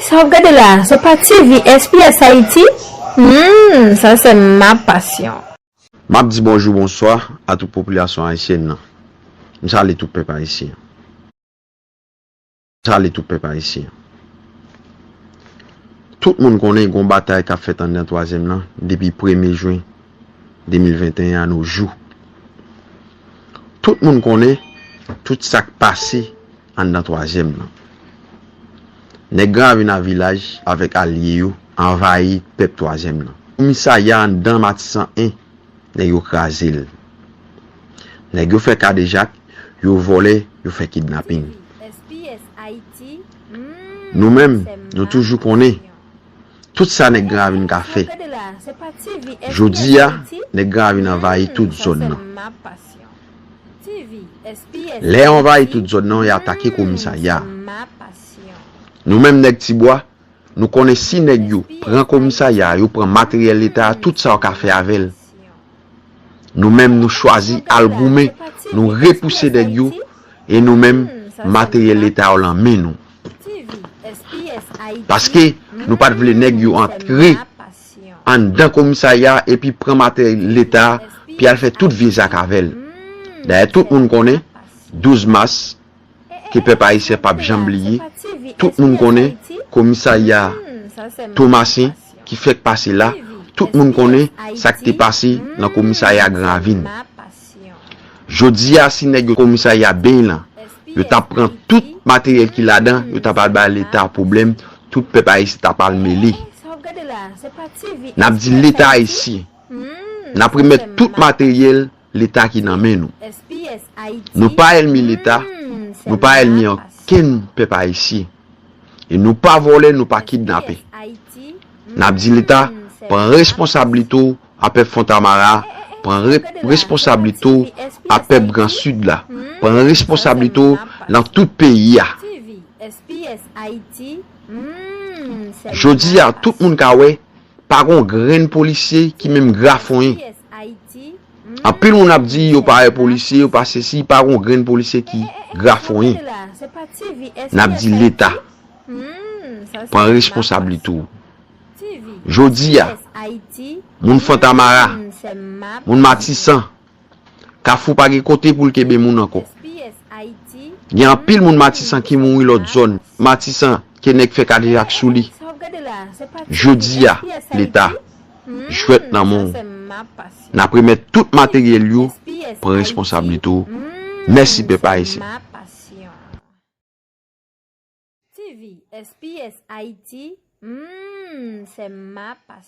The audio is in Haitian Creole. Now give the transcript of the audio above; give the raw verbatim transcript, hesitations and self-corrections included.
Sa w ap gade la, se pa T V S P S Haiti? Hmm, ça c'est ma passion. M ap di bonjou, bonswa a tout popilasyon ayisyèn nan. M salye tout pèp ayisyen. M salye tout pèp ayisyen. Tout moun konnen gon batay k ap fèt anndan twazyèm nan depi premye jen de mil venteyen a nou jou. Tout moun konnen tout sa k pase anndan twazyèm nan. Nèg Gran Ravin a Vilaj avèk alye yo anvayi pèp twazyèm nan. Komisarya anndan Matisan en, nèg yo kraze l. Nèg yo fè kadejak, yo vòlè, yo fè kidnaping. Nou menm, nou toujou konnen tout sa nèg Gran Ravin ka fè. Jodi a, nèg Gran Ravin anvayi tout zòn nan. Lè yo anvayi tout zòn nan, yo atake komisarya a. Nou menm nèg Tibwa, nou konnen si nèg yo pran komisarya a, yo pran materyèl leta a, tout sa yo ka fè avè l. Nou menm, nou chwazi al goumen, nou repouse nèg yo, e nou menm, materyèl leta yo lan men nou. Paske nou pa t vle nèg yo antre anndan komisarya a epi pran materyèl leta a, pi al fè tout vye zak avè l. Dayè, tout moun konnen, douz mas, ke pèp ayisyen p ap janm bliye. Tout moun konnen komisarya Tomasen ki fèk pase la. Tout moun konnen sa k te pase nan komisarya Gran Ravin. Jodi a, si nèg yo komisarya Beny lan, yo t ap pran tout materyèl ki ladan, yo t ap al bay leta pwoblèm, tout pèp ayisyen t ap al mele. N ap di leta ayisyen, n ap remèt tout materyèl leta ki nan men nou. Nou pa ènmi leta, nou pa ènmi okenn pèp ayisyen. E nou pa vòlè, nou pa kidnapè. N ap di leta, pran responsablite w a pèp Fontamara, pran re-, responsablite w a pèp Gran Sid la, pran responsablite w nan tout peyi a. Jodi a, tout moun ka wè, pa gon grenn polisye ki menm grafonyen. Anpil moun ap di yo pa wè polisye, yo pa sesi, pa gon grenn polisye ki grafonyen. N ap di leta, pran responsablite w. Jodi a, moun Fontamara, moun Matisan, Kafou pa gen kote pou l kenbe moun ankò. Gen anpil moun Matisan ki mouri lòt zòn. Matisan ke nèg fè kadejak sou li. Jodi a, leta, jwèt nan men w. N ap remèt tout materyèl yo, pran responsablite w. Mèsi pèp ayisyen. T V S P S Haiti, hmm, c'est ma passion.